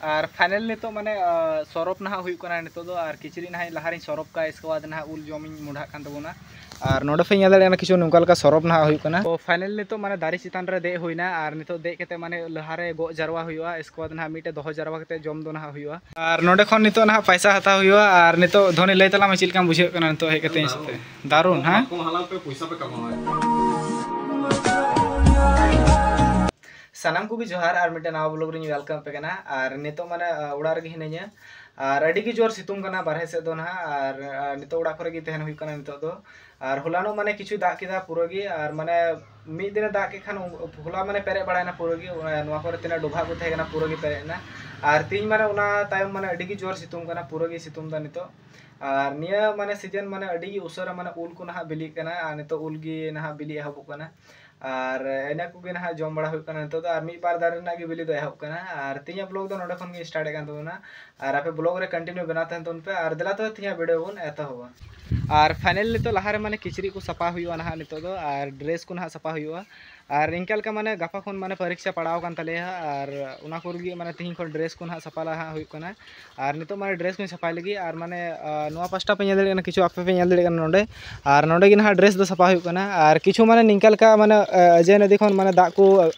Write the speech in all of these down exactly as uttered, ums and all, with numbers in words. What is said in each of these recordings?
ᱟᱨ final ᱱᱤᱛᱚᱜ ᱢᱟᱱᱮ ᱥᱚᱨᱚᱯ ᱱᱟᱦᱟᱜ ᱦᱩᱭᱩᱜ ᱠᱟᱱᱟ ᱱᱤᱛᱚᱜ ᱫᱚ᱾ ᱟᱨ ᱠᱤᱪᱨᱤᱡ ᱱᱟᱦᱟᱜ ᱞᱟᱦᱟᱨᱤᱧ ᱥᱚᱨᱚᱯ ᱠᱟᱜᱼᱟ, ᱤᱥᱠᱮ ᱵᱟᱫᱽ ᱱᱟᱦᱟᱜ ᱩᱞ ᱡᱚᱢᱤᱧ ᱢᱚᱰᱷᱟᱜ ᱠᱟᱱ ᱛᱟᱵᱚᱱᱟ᱾ ᱟᱨ ᱱᱚᱰᱮ ᱯᱮ ᱧᱮᱞ ᱫᱟᱲᱮᱭᱟᱜ ᱠᱟᱱᱟ ᱠᱤᱪᱷᱩ ᱱᱚᱝᱠᱟ ᱞᱮᱠᱟ ᱥᱚᱨᱚᱯ ᱱᱟᱦᱟᱜ ᱦᱩᱭᱩᱜ ᱠᱟᱱᱟ᱾ ᱛᱚ final ᱱᱤᱛᱚᱜ ᱢᱟᱱᱮ ᱫᱟᱨᱮ ᱪᱮᱛᱟᱱ ᱨᱮ ᱫᱮᱡ ᱦᱩᱭᱱᱟ᱾ ᱟᱨ ᱱᱤᱛᱚᱜ ᱫᱮᱡ ᱠᱟᱛᱮ ᱢᱟᱱᱮ ᱞᱟᱦᱟᱨᱮ ᱜᱚᱜ ᱡᱟᱨᱣᱟ ᱦᱩᱭᱩᱜᱼᱟ, ᱤᱥᱠᱮ ᱵᱟᱫᱽ ᱱᱟᱦᱟᱜ ᱢᱤᱫᱴᱮᱡ ᱫᱚᱦᱚ ᱡᱟᱨᱣᱟ ᱠᱟᱛᱮ ᱡᱚᱢ ᱫᱚ ᱱᱟᱦᱟᱜ ᱦᱩᱭᱩᱜᱼᱟ᱾ ᱟᱨ ᱱᱚᱰᱮ ᱠᱷᱚᱱ ᱱᱤᱛᱚᱜ ᱱᱟᱦᱟᱜ ᱯᱟᱭᱥᱟ ᱦᱟᱛᱟᱣ ᱦᱩᱭᱩᱜᱼᱟ᱾ ᱟᱨ ᱱᱤᱛᱚᱜ ᱫᱷᱚᱱᱤ, ᱞᱟᱹᱭ ᱛᱟᱞᱟᱝ ᱢᱮ, ᱪᱮᱫ ᱞᱮᱠᱟᱢ ᱵᱩᱡᱷᱟᱹᱣᱮᱫ ᱠᱟᱱᱟ ᱱᱤᱛᱚᱜ ᱦᱮᱡ ᱠᱟᱛᱮ ᱤᱧ ᱥᱟᱛᱮ? ᱫᱟᱨᱩᱱ, ᱦᱮᱸ? ᱥᱟᱱᱟᱢ ᱠᱚᱜᱮ ᱡᱚᱦᱟᱨ, ᱟᱨ ᱢᱤᱫᱴᱮᱱ ᱱᱟᱣᱟ vlog ᱨᱤᱧ welcome ᱟᱯᱮ ᱠᱟᱱᱟ᱾ ᱟᱨ ᱱᱤᱛᱚᱜ ᱢᱟᱱᱮ ᱚᱲᱟᱜ ᱨᱮᱜᱮ ᱦᱤᱱᱟᱹᱧᱟ᱾ ᱟᱨ ᱟᱹᱰᱤ ᱜᱮ ᱡᱳᱨ ᱥᱤᱛᱩᱝ ᱠᱟᱱᱟ ᱵᱟᱨᱦᱮ ᱥᱮᱫ ᱫᱚ ᱱᱟᱦᱟᱜ᱾ ᱟᱨ ᱱᱤᱛᱚᱜ ᱚᱲᱟᱜ ᱠᱚᱨᱮ ᱜᱮ ᱛᱟᱦᱮᱱ ᱦᱩᱭᱩᱜ ᱠᱟᱱᱟ ᱱᱤᱛᱚᱜ ᱫᱚ᱾ ᱟᱨ ᱦᱚᱞᱟᱱᱚᱜ ᱢᱟᱱᱮ ᱠᱤᱪᱷᱩ ᱫᱟᱜ ᱠᱮᱫᱟ ᱯᱩᱨᱟᱹ ᱜᱮ, ᱟᱨ ᱢᱟᱱᱮ ᱢᱤᱫ ᱫᱤᱱᱮ ᱫᱟᱜ ᱠᱮᱫ ᱠᱷᱟᱱ ᱦᱚᱞᱟ ᱢᱟᱱᱮ ᱯᱮᱨᱮᱡ ᱵᱟᱲᱟᱭᱮᱱᱟ ᱯᱩᱨᱟᱹ ᱜᱮ᱾ ᱱᱚᱣᱟ ᱠᱚᱨᱮ ᱛᱤᱱᱟᱹᱜ ᱰᱚᱵᱷᱟᱜ ᱠᱚ ᱛᱟᱦᱮᱸ ᱠᱟᱱᱟ ᱯᱩᱨᱟᱹ ᱜᱮ ᱯᱮᱨᱮᱡ ᱮᱱᱟ᱾ ᱟᱨ ᱛᱮᱦᱮᱧ ᱢᱟᱱᱮ ᱚᱱᱟ ᱛᱟᱭᱚᱢ ᱢᱟᱱᱮ ᱟᱹᱰᱤ ᱜᱮ ᱡᱳᱨ ᱥᱤᱛᱩᱝ ᱠᱟᱱᱟ, ᱯᱩᱨᱟᱹ ᱜᱮ ᱥᱤᱛᱩᱝ ᱮᱫᱟ ᱱᱤᱛᱚᱜ᱾ ᱟᱨ ᱱᱤᱭᱟᱹ ᱢᱟᱱᱮ season ᱢᱟᱱᱮ ᱟᱹᱰᱤ ᱜᱮ ᱩᱥᱟᱹᱨᱟ ᱢᱟᱱᱮ ᱩᱞ ᱠᱚ ᱱᱟᱦᱟᱜ ᱵᱤᱞᱤᱜ ᱠᱟᱱᱟ, ᱟᱨ ᱱᱤᱛᱚᱜ ᱩᱞ ᱜᱮ ᱱᱟᱦᱟᱜ ᱵᱤᱞᱤ ᱮᱦᱚᱵᱚᱜ ᱠᱟᱱᱟ᱾ ᱟᱨ ᱤᱱᱟᱹ ᱠᱚᱜᱮ ᱱᱟᱦᱟᱜ ᱡᱚᱢ ᱵᱟᱲᱟ ᱦᱩᱭᱩᱜ ᱠᱟᱱᱟ ᱱᱤᱛᱚᱜ ᱫᱚ, ᱟᱨ ᱢᱤᱫ ᱵᱟᱨ ᱫᱟᱨᱮ ᱨᱮᱱᱟᱜ ᱜᱮ ᱵᱤᱞᱤ ᱫᱚ ᱮᱦᱚᱵ ᱠᱟᱱᱟ᱾ ᱟᱨ ᱛᱮᱦᱮᱧᱟᱜ vlog ᱫᱚ ᱱᱚᱰᱮ ᱠᱷᱚᱱ ᱜᱮ start ᱮᱫ ᱠᱟᱱ ᱛᱟᱵᱚᱱᱟ᱾ ᱟᱨ ᱟᱯᱮ vlog ᱨᱮ continue ᱵᱮᱱᱟᱣ ᱛᱟᱦᱮᱱ ᱛᱟᱵᱚᱱ ᱯᱮ᱾ ᱟᱨ ᱫᱮᱞᱟ ᱛᱚᱵᱮ ᱛᱮᱦᱮᱧᱟᱜ video ᱵᱚᱱ ᱮᱛᱚᱦᱚᱵᱟ᱾ ᱟᱨ final ᱱᱤᱛᱚᱜ ᱞᱟᱦᱟᱨᱮ ᱢᱟᱱᱮ ᱠᱤᱪᱨᱤᱡ ᱠᱚ ᱥᱟᱯᱷᱟ ᱦᱩᱭᱩᱜᱼᱟ ᱱᱟᱦᱟᱜ ᱱᱤᱛᱚᱜ ᱫᱚ, ᱟᱨ dress ᱠᱚ ᱱᱟᱦᱟᱜ ᱥᱟᱯᱷᱟ ᱦᱩᱭᱩᱜᱼᱟ᱾ ᱟᱨ ᱤᱱᱠᱟ ᱞᱮᱠᱟ ᱢᱟᱱᱮ ᱜᱟᱯᱟ ᱠᱷᱚᱱ ᱢᱟᱱᱮ ᱯᱚᱨᱤᱠᱠᱷᱟ ᱯᱟᱲᱟᱣ ᱟᱠᱟᱱ ᱛᱟᱞᱮᱭᱟ, ᱟᱨ ᱚᱱᱟ ᱠᱚᱨᱮ ᱜᱮ ᱢᱟᱱᱮ ᱛᱮᱦᱮᱧ ᱠᱷᱚᱱ dress ᱠᱚ ᱱᱟᱦᱟᱜ ᱥᱟᱯᱷᱟ ᱞᱟᱦᱟ ᱦᱩᱭᱩᱜ ᱠᱟᱱᱟ᱾ ᱟᱨ ᱱᱤᱛᱚᱜ ᱢᱟᱱᱮ dress ᱠᱚᱧ ᱥᱟᱯᱷᱟᱭ ᱞᱟᱹᱜᱤᱫ᱾ ᱟᱨ ᱢᱟᱱᱮ ᱱᱚᱣᱟ ᱯᱟᱥᱴᱟ ᱯᱮ ᱧᱮᱞ ᱫᱟᱲᱮᱭᱟᱜ ᱠᱟᱱᱟ, ᱠᱤᱪᱷᱩ ᱟᱯᱮ ᱯᱮ ᱧᱮᱞ ᱫᱟᱲᱮᱭᱟᱜ ᱠᱟᱱᱟ ᱱᱚᱰᱮ᱾ ᱟᱨ ᱱᱚᱰᱮ ᱜᱮ ᱱᱟᱦᱟᱜ dress ᱫᱚ ᱥᱟᱯᱷᱟ ᱦᱩᱭᱩᱜ ᱠᱟᱱᱟ᱾ ᱟᱨ ᱠᱤᱪᱷᱩ ᱢᱟᱱᱮ ᱱᱤᱝᱠᱟ ᱞᱮᱠᱟ ᱢᱟᱱᱮ ᱟᱹᱡᱟᱹᱭ ᱱᱚᱫᱤ ᱠᱷᱚᱱ ᱢᱟᱱᱮ ᱫᱟᱜ ᱠᱚ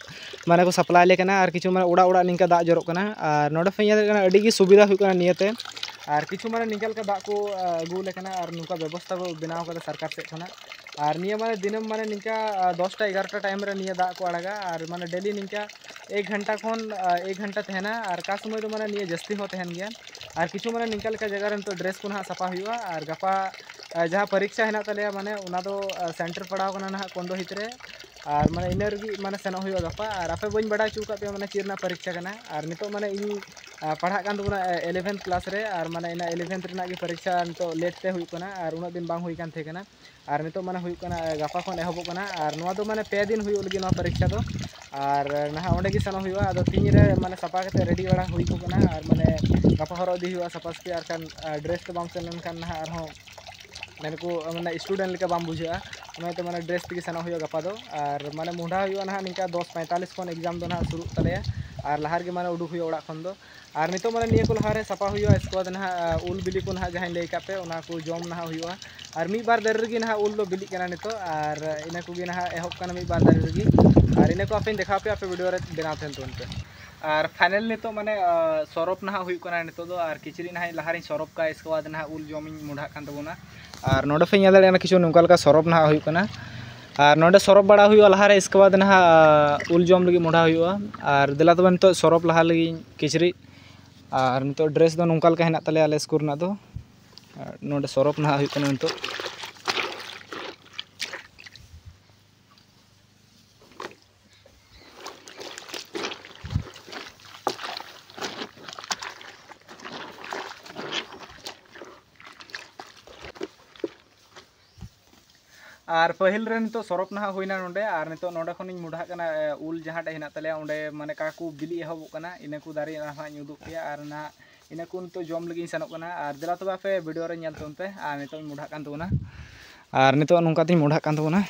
ᱢᱟᱱᱮ ᱠᱚ supply ᱟᱞᱮ ᱠᱟᱱᱟ, ᱟᱨ ᱠᱤᱪᱷᱩ ᱢᱟᱱᱮ ᱚᱲᱟᱜ ᱚᱲᱟᱜ ᱱᱤᱝᱠᱟ ᱫᱟᱜ ᱡᱚᱨᱚᱜ ᱠᱟᱱᱟ᱾ ᱟᱨ ᱱᱚᱰᱮ ᱯᱮ ᱧᱮᱞ ᱫᱟᱲᱮᱭᱟᱜ ᱠᱟᱱᱟ ᱟᱹᱰᱤ ᱜᱮ ᱥᱩᱵᱤᱫᱷᱟ ᱦᱩᱭᱩᱜ ᱠᱟᱱᱟ ᱱᱤᱭᱟᱹᱛᱮ᱾ ᱟᱨ ᱠᱤᱪᱷᱩ ᱢᱟᱱᱮ ᱱᱤᱝᱠᱟ ᱞᱮᱠᱟ ᱫᱟᱜ ᱠᱚ ᱟᱹᱜᱩ ᱟᱞᱮ ᱠᱟᱱᱟ, ᱟᱨ ᱱᱚᱝᱠᱟ ᱵᱮᱵᱚᱥᱛᱷᱟ ᱠᱚ ᱵᱮᱱᱟᱣ ᱠᱟᱫᱟ ᱥᱚᱨᱠᱟᱨ ᱥᱮᱫ ᱠᱷᱚᱱᱟᱜ᱾ ᱟᱨ ᱱᱤᱭᱟᱹ ᱢᱟᱱᱮ ᱫᱤᱱᱟᱹᱢ ᱢᱟᱱᱮ ᱱᱤᱝᱠᱟ ᱫᱚᱥᱴᱟ ᱮᱜᱟᱨᱚᱴᱟ time ᱨᱮ ᱱᱤᱭᱟᱹ ᱫᱟᱜ ᱠᱚ ᱟᱲᱟᱜᱟ᱾ ᱟᱨ ᱢᱟᱱᱮ daily ᱱᱤᱝᱠᱟ ᱮᱠ ᱜᱷᱚᱱᱴᱟ ᱠᱷᱚᱱ ᱮᱠ ᱜᱷᱚᱱᱴᱟ ᱛᱟᱦᱮᱱᱟ, ᱟᱨ ᱚᱠᱟ ᱥᱚᱢᱚᱭ ᱫᱚ ᱢᱟᱱᱮ ᱱᱤᱭᱟᱹ ᱡᱟᱹᱥᱛᱤ ᱦᱚᱸ ᱛᱟᱦᱮᱱ ᱜᱮᱭᱟ᱾ ᱟᱨ ᱠᱤᱪᱷᱩ ᱢᱟᱱᱮ ᱱᱤᱝᱠᱟ ᱞᱮᱠᱟ ᱡᱟᱭᱜᱟ ᱨᱮ ᱱᱤᱛᱚᱜ dress ᱠᱚ ᱱᱟᱦᱟᱜ ᱥᱟᱯᱷᱟ ᱦᱩᱭᱩᱜᱼᱟ᱾ ᱟᱨ ᱜᱟᱯᱟ ᱡᱟᱦᱟᱸ ᱯᱚᱨᱤᱠᱠᱷᱟ ᱦᱮᱱᱟᱜ ᱛᱟᱞᱮᱭᱟ ᱢᱟᱱᱮ ᱚᱱᱟ ᱫᱚ center ᱯᱟᱲᱟᱣ ᱠᱟᱱᱟ ᱱᱟᱦᱟᱜ ᱠᱚᱱᱫᱚᱦᱤᱛ ᱨᱮ᱾ ᱟᱨ ᱢᱟᱱᱮ ᱤᱱᱟᱹ ᱨᱮᱜᱮ ᱢᱟᱱᱮ ᱥᱮᱱᱚᱜ ᱦᱩᱭᱩᱜᱼᱟ ᱜᱟᱯᱟ᱾ ᱟᱨ ᱟᱯᱮ ᱵᱟᱹᱧ ᱵᱟᱰᱟᱭ ᱦᱚᱪᱚ ᱟᱠᱟᱫ ᱯᱮᱭᱟ ᱢᱟᱱᱮ ᱪᱮᱫ ᱨᱮᱱᱟᱜ ᱯᱚᱨᱤᱠᱠᱷᱟ ᱠᱟᱱᱟ᱾ ᱟᱨ ᱱᱤᱛᱚᱜ ᱢᱟᱱᱮ ᱤᱧ ᱯᱟᱲᱦᱟᱜ ᱠᱟᱱ ᱛᱟᱵᱚᱱᱟ eleventh class ᱨᱮ᱾ ᱟᱨ ᱢᱟᱱᱮ ᱤᱱᱟᱹ eleventh ᱨᱮᱱᱟᱜ ᱜᱮ ᱯᱚᱨᱤᱠᱠᱷᱟ ᱱᱤᱛᱚᱜ late ᱛᱮ ᱦᱩᱭᱩᱜ ᱠᱟᱱᱟ, ᱟᱨ ᱩᱱᱟᱹᱜ ᱫᱤᱱ ᱵᱟᱝ ᱦᱩᱭ ᱠᱟᱱ ᱛᱟᱦᱮᱸ ᱠᱟᱱᱟ᱾ ᱟᱨ ᱱᱤᱛᱚᱜ ᱢᱟᱱᱮ ᱦᱩᱭᱩᱜ ᱠᱟᱱᱟ, ᱜᱟᱯᱟ ᱠᱷᱚᱱ ᱮᱦᱚᱵᱚᱜ ᱠᱟᱱᱟ᱾ ᱟᱨ ᱱᱚᱣᱟ ᱫᱚ ᱢᱟᱱᱮ ᱯᱮ ᱫᱤᱱ ᱦᱩᱭᱩᱜ ᱞᱟᱹᱜᱤᱫ ᱱᱚᱣᱟ ᱯᱚᱨᱤᱠᱠᱷᱟ ᱫᱚ᱾ ᱟᱨ ᱱᱟᱦᱟᱜ ᱚᱸᱰᱮ ᱜᱮ ᱥᱮᱱᱚᱜ ᱦᱩᱭᱩᱜᱼᱟ᱾ ᱟᱫᱚ ᱛᱤᱦᱤᱧ ᱨᱮ ᱢᱟᱱᱮ ᱥᱟᱯᱷᱟ ᱠᱟᱛᱮ ready ᱵᱟᱲᱟ ᱦᱩᱭ ᱠᱚᱜ ᱠᱟᱱᱟ᱾ ᱟᱨ ᱢᱟᱱᱮ ᱜᱟᱯᱟ ᱦᱚᱨᱚᱜ ᱤᱫᱤ ᱦᱩᱭᱩᱜᱼᱟ ᱥᱟᱯᱷᱟ ᱥᱟᱹᱯᱷᱤ, ᱟᱨ ᱠᱷᱟᱱ dress ᱛᱮ ᱵᱟᱢ ᱥᱮᱱ ᱞᱮᱱᱠᱷᱟᱱ ᱱᱟᱦᱟᱜ ᱟᱨᱦᱚᱸ ᱢᱮᱱᱟᱠᱚ ᱢᱟᱱᱮ student ᱞᱮᱠᱟ ᱵᱟᱢ ᱵᱩᱡᱷᱟᱹᱜᱼᱟ᱾ ᱚᱱᱟᱛᱮ ᱢᱟᱱᱮ dress ᱛᱮᱜᱮ ᱥᱮᱱᱚᱜ ᱦᱩᱭᱩᱜᱼᱟ ᱜᱟᱯᱟ ᱫᱚ᱾ ᱟᱨ ᱢᱟᱱᱮ ᱢᱚᱦᱰᱟ ᱦᱩᱭᱩᱜᱼᱟ ᱱᱟᱦᱟᱜ ᱱᱤᱝᱠᱟ ᱫᱚᱥ ᱯᱚᱸᱭᱛᱟᱞᱞᱤᱥ ᱠᱷᱚᱱ exam ᱫᱚ ᱱᱟᱦᱟᱜ ᱥᱩᱨᱩᱜ ᱛᱟᱞᱮᱭᱟ᱾ ᱟᱨ ᱞᱟᱦᱟ ᱨᱮᱜᱮ ᱢᱟᱱᱮ ᱩᱰᱩᱠ ᱦᱩᱭᱩᱜᱼᱟ ᱚᱲᱟᱜ ᱠᱷᱚᱱ ᱫᱚ᱾ ᱟᱨ ᱱᱤᱛᱚᱜ ᱢᱟᱱᱮ ᱱᱤᱭᱟᱹ ᱠᱚ ᱞᱟᱦᱟᱨᱮ ᱥᱟᱯᱷᱟ ᱦᱩᱭᱩᱜᱼᱟ, ᱤᱥᱠᱮ ᱵᱟᱫᱽ ᱱᱟᱦᱟᱜ ᱩᱞ ᱵᱤᱞᱤ ᱠᱚ ᱱᱟᱦᱟᱜ ᱡᱟᱦᱟᱸᱧ ᱞᱟᱹᱭ ᱟᱠᱟᱫ ᱯᱮ, ᱚᱱᱟ ᱠᱚ ᱡᱚᱢ ᱱᱟᱦᱟᱜ ᱦᱩᱭᱩᱜᱼᱟ᱾ ᱟᱨ ᱢᱤᱫ ᱵᱟᱨ ᱫᱟᱨᱮ ᱨᱮᱜᱮ ᱱᱟᱦᱟᱜ ᱩᱞ ᱫᱚ ᱵᱤᱞᱤᱜ ᱠᱟᱱᱟ ᱱᱤᱛᱚᱜ, ᱟᱨ ᱤᱱᱟᱹ ᱠᱚᱜᱮ ᱱᱟᱦᱟᱜ ᱮᱦᱚᱵ ᱠᱟᱱᱟ ᱢᱤᱫ ᱵᱟᱨ ᱫᱟᱨᱮ ᱨᱮᱜᱮ᱾ ᱟᱨ ᱤᱱᱟᱹ ᱠᱚ ᱟᱯᱮᱧ ᱫᱮᱠᱷᱟᱣ ᱯᱮᱭᱟ, ᱟᱯᱮ ᱵᱷᱤᱰᱤᱭᱳ ᱨᱮ ᱵᱮᱱᱟᱣ ᱛᱟᱦᱮᱱ ᱛᱟᱵᱚᱱ ᱯᱮ᱾ ᱟᱨ ᱯᱷᱟᱭᱱᱟᱞ ᱱᱤᱛᱚᱜ ᱢᱟᱱᱮ, ᱟᱸ, ᱥᱚᱨᱚᱯ ᱱᱟᱦᱟᱜ ᱦᱩᱭᱩᱜ ᱠᱟᱱᱟ ᱱᱤᱛᱚᱜ ᱫᱚ, ᱟᱨ ᱠᱤᱪᱨᱤᱡ ᱱᱟᱦᱟᱜ ᱤᱧ ᱞᱟᱦᱟ ᱨᱤᱧ ᱥᱚᱨᱚᱯ ᱠᱟᱜᱼᱟ, ᱤᱥᱠᱮ ᱵᱟᱫᱽ ᱱᱟᱦᱟᱜ ᱩᱞ ᱡᱚᱢᱤᱧ ᱢᱚᱰᱷᱟᱜ ᱠᱟᱱ ᱛᱟᱵᱚᱱᱟ᱾ ᱟᱨ ᱱᱚᱰᱮ ᱯᱮ ᱧᱮᱞ ᱫᱟᱲᱮᱭᱟᱜ ᱠᱟᱱᱟ ᱠᱤᱪᱷᱩ ᱱᱚᱝᱠᱟ ᱞᱮᱠᱟ ᱥᱚᱨᱚᱯ ᱱᱟᱦᱟᱜ ᱦᱩᱭᱩᱜ ᱠᱟᱱᱟ᱾ ᱟᱨ ᱱᱚᱰᱮ ᱥᱚᱨᱚᱯ ᱵᱟᱲᱟ ᱦᱩᱭᱩᱜᱼᱟ ᱞᱟᱦᱟᱨᱮ, ᱤᱥᱠᱮ ᱵᱟᱫᱽ ᱱᱟᱦᱟᱜ, ᱟᱸ, ᱩᱞ ᱡᱚᱢ ᱞᱟᱹᱜᱤᱫ ᱢᱚᱰᱷᱟ ᱦᱩᱭᱩᱜᱼᱟ᱾ ᱟᱨ ᱫᱮᱞᱟ ᱛᱚᱵᱮ ᱱᱤᱛᱚᱜ ᱥᱚᱨᱚᱯ ᱞᱟᱦᱟ ᱞᱟᱹᱜᱤᱫ ᱠᱤᱪᱨᱤᱡ᱾ ᱟᱨ ᱱᱤᱛᱚᱜ ᱰᱨᱮᱥ ᱫᱚ ᱱᱚᱝᱠᱟ ᱞᱮᱠᱟ ᱦᱮᱱᱟᱜ ᱛᱟᱞᱮᱭᱟ ᱟᱞᱮ ᱥᱠᱩᱞ ᱨᱮᱱᱟᱜ ᱫᱚ᱾ ᱟᱨ ᱱᱚᱰᱮ ᱥᱚᱨᱚᱯ ᱱᱟᱦᱟᱜ ᱦᱩᱭᱩᱜ ᱠᱟᱱᱟ ᱱᱤᱛᱚᱜ᱾ ᱟᱨ ᱯᱟᱹᱦᱤᱞ ᱨᱮ ᱱᱤᱛᱚᱜ ᱥᱚᱨᱚᱯ ᱱᱟᱦᱟᱜ ᱦᱩᱭᱱᱟ ᱱᱚᱰᱮ, ᱟᱨ ᱱᱤᱛᱚᱜ ᱱᱚᱰᱮ ᱠᱷᱚᱱᱤᱧ ᱢᱚᱰᱷᱟᱜ ᱠᱟᱱᱟ, ᱮ, ᱩᱞ ᱡᱟᱦᱟᱸᱴᱟᱜ ᱦᱮᱱᱟᱜ ᱛᱟᱞᱮᱭᱟ ᱚᱸᱰᱮ, ᱢᱟᱱᱮ ᱚᱠᱟ ᱠᱚ ᱵᱤᱞᱤ ᱮᱦᱚᱵᱚᱜ ᱠᱟᱱᱟ, ᱤᱱᱟᱹ ᱠᱚ ᱫᱟᱨᱮ ᱱᱟᱦᱟᱜ ᱤᱧ ᱩᱫᱩᱜ ᱯᱮᱭᱟ᱾ ᱟᱨ ᱱᱟᱦᱟᱜ ᱤᱱᱟᱹ ᱠᱚ ᱱᱤᱛᱚᱜ ᱡᱚᱢ ᱞᱟᱹᱜᱤᱫ ᱤᱧ ᱥᱮᱱᱚᱜ ᱠᱟᱱᱟ᱾ ᱟᱨ ᱫᱮᱞᱟ ᱛᱚᱵᱮ ᱟᱯᱮ ᱵᱷᱤᱰᱤᱭᱳ ᱨᱮ ᱧᱮᱞ ᱛᱟᱵᱚᱱ ᱯᱮ᱾ ᱟᱨ ᱱᱤᱛᱚᱜ ᱤᱧ ᱢᱚᱰᱷᱟᱜ ᱠᱟᱱ ᱛᱟᱵᱚᱱᱟ᱾ ᱟᱨ ᱱᱤᱛᱚᱜ ᱱᱚᱝᱠᱟ ᱛᱤᱧ ᱢᱚᱰᱷᱟᱜ ᱠᱟᱱ ᱛᱟᱵᱚᱱᱟ᱾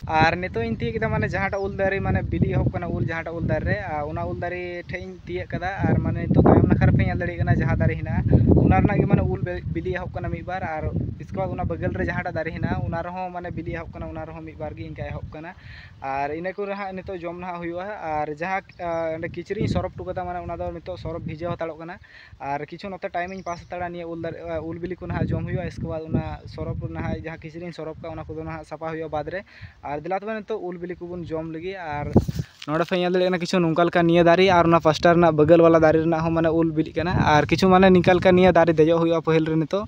ᱟᱨ ᱱᱤᱛᱚᱜ ᱤᱧ ᱛᱤᱭᱳᱜ ᱠᱮᱫᱟ, ᱢᱟᱱᱮ ᱡᱟᱦᱟᱸᱴᱟᱜ ᱩᱞ ᱫᱟᱨᱮ, ᱢᱟᱱᱮ ᱵᱤᱞᱤ ᱮᱦᱚᱵ ᱠᱟᱱᱟ ᱩᱞ, ᱡᱟᱦᱟᱸᱴᱟᱜ ᱩᱞ ᱫᱟᱨᱮ ᱨᱮ, ᱟᱨ ᱚᱱᱟ ᱩᱞ ᱫᱟᱨᱮ ᱴᱷᱮᱡ ᱤᱧ ᱛᱤᱭᱳᱜ ᱠᱟᱫᱟ᱾ ᱟᱨ ᱢᱟᱱᱮ ᱱᱤᱛᱚᱜ ᱛᱟᱭᱚᱢ ᱱᱟᱠᱷᱟ ᱨᱮᱯᱮ ᱧᱮᱞ ᱫᱟᱲᱮᱭᱟᱜ ᱠᱟᱱᱟ ᱡᱟᱦᱟᱸ ᱫᱟᱨᱮ ᱦᱮᱱᱟᱜᱼᱟ, ᱚᱱᱟ ᱨᱮᱱᱟᱜ ᱜᱮ ᱢᱟᱱᱮ ᱩᱞ ᱵᱤ-, ᱵᱤᱞᱤ ᱮᱦᱚᱵ ᱠᱟᱱᱟ ᱢᱤᱫ ᱵᱟᱨ᱾ ᱟᱨ ᱤᱥᱠᱮ ᱵᱟᱫᱽ ᱚᱱᱟ ᱵᱟᱜᱟᱞ ᱨᱮ ᱡᱟᱦᱟᱸᱴᱟᱜ ᱫᱟᱨᱮ ᱦᱮᱱᱟᱜᱼᱟ, ᱚᱱᱟ ᱨᱮᱦᱚᱸ ᱢᱟᱱᱮ ᱵᱤᱞᱤ ᱮᱦᱚᱵ ᱠᱟᱱᱟ, ᱚᱱᱟ ᱨᱮᱦᱚᱸ ᱢᱤᱫ ᱵᱟᱨ ᱜᱮ ᱤᱱᱠᱟ ᱮᱦᱚᱵ ᱠᱟᱱᱟ᱾ ᱟᱨ ᱤᱱᱟᱹ ᱠᱚᱨᱮ ᱦᱟᱸᱜ ᱱᱤᱛᱚᱜ ᱡᱚᱢ ᱱᱟᱦᱟᱜ ᱦᱩᱭᱩᱜᱼᱟ᱾ ᱟᱨ ᱡᱟᱦᱟᱸ, ᱟᱸ, ᱚᱸᱰᱮ ᱠᱤᱪᱨᱤᱡ ᱤᱧ ᱥᱚᱨᱚᱯ ᱦᱚᱴᱚ ᱠᱟᱫᱟ, ᱢᱟᱱᱮ ᱚᱱᱟ ᱫᱚ ᱱᱤᱛᱚᱜ ᱥᱚᱨᱚᱯ ᱵᱷᱤᱡᱟᱹᱣ ᱦᱟᱛᱟᱲᱚᱜ ᱠᱟᱱᱟ᱾ ᱟᱨ ᱠᱤᱪᱷᱩ ᱱᱚᱛᱮ ᱴᱟᱭᱤᱢ ᱤᱧ ᱯᱟᱥ ᱦᱟᱛᱟᱲᱟ ᱱᱤᱭᱟᱹ ᱩᱞ ᱫᱟᱨᱮ, ᱩᱞ ᱵᱤᱞᱤ ᱠᱚ ᱱᱟᱦᱟᱜ ᱡᱚᱢ ᱦᱩᱭᱩᱜᱼᱟ᱾ ᱤᱥᱠᱮ ᱵᱟᱫᱽ ᱚᱱᱟ ᱥᱚᱨᱚᱯ ᱱᱟᱦᱟᱜ ᱡᱟᱦᱟᱸ ᱠᱤᱪᱨᱤᱡ ᱤᱧ ᱥᱚᱨᱚᱯ ᱠᱟᱜᱼᱟ, ᱚᱱᱟ ᱠᱚᱫᱚ ᱱᱟᱦᱟᱜ ᱥᱟᱯᱷᱟ ᱦᱩᱭᱩᱜᱼᱟ ᱵᱟᱫᱽ ᱨᱮ᱾ ᱟᱨ ᱫᱮᱞᱟ ᱛᱚᱵᱮ ᱱᱤᱛᱚᱜ ᱩᱞ ᱵᱤᱞᱤ ᱠᱚᱵᱚᱱ ᱡᱚᱢ ᱞᱟᱹᱜᱤᱫ᱾ ᱟᱨ ᱱᱚᱰᱮ ᱯᱮ ᱧᱮᱞ ᱫᱟᱲᱮᱭᱟᱜ ᱠᱟᱱᱟ ᱠᱤᱪᱷᱩ ᱱᱚᱝᱠᱟ ᱞᱮᱠᱟ ᱱᱤᱭᱟᱹ ᱫᱟᱨᱮ ᱟᱨ ᱚᱱᱟ ᱯᱟᱥᱴᱟ ᱨᱮᱱᱟᱜ ᱵᱟᱹᱜᱟᱞ ᱣᱟᱞᱟ ᱫᱟᱨᱮ ᱨᱮᱱᱟᱜ ᱦᱚᱸ ᱢᱟᱱᱮ ᱩᱞ ᱵᱤᱞᱤᱜ ᱠᱟᱱᱟ᱾ ᱟᱨ ᱠᱤᱪᱷᱩ ᱢᱟᱱᱮ ᱱᱤᱝᱠᱟ ᱞᱮᱠᱟ ᱱᱤᱭᱟᱹ ᱫᱟᱨᱮ ᱫᱮᱡᱚᱜ ᱦᱩᱭᱩᱜᱼᱟ ᱯᱟᱹᱦᱤᱞ ᱨᱮ ᱱᱤᱛᱚᱜ᱾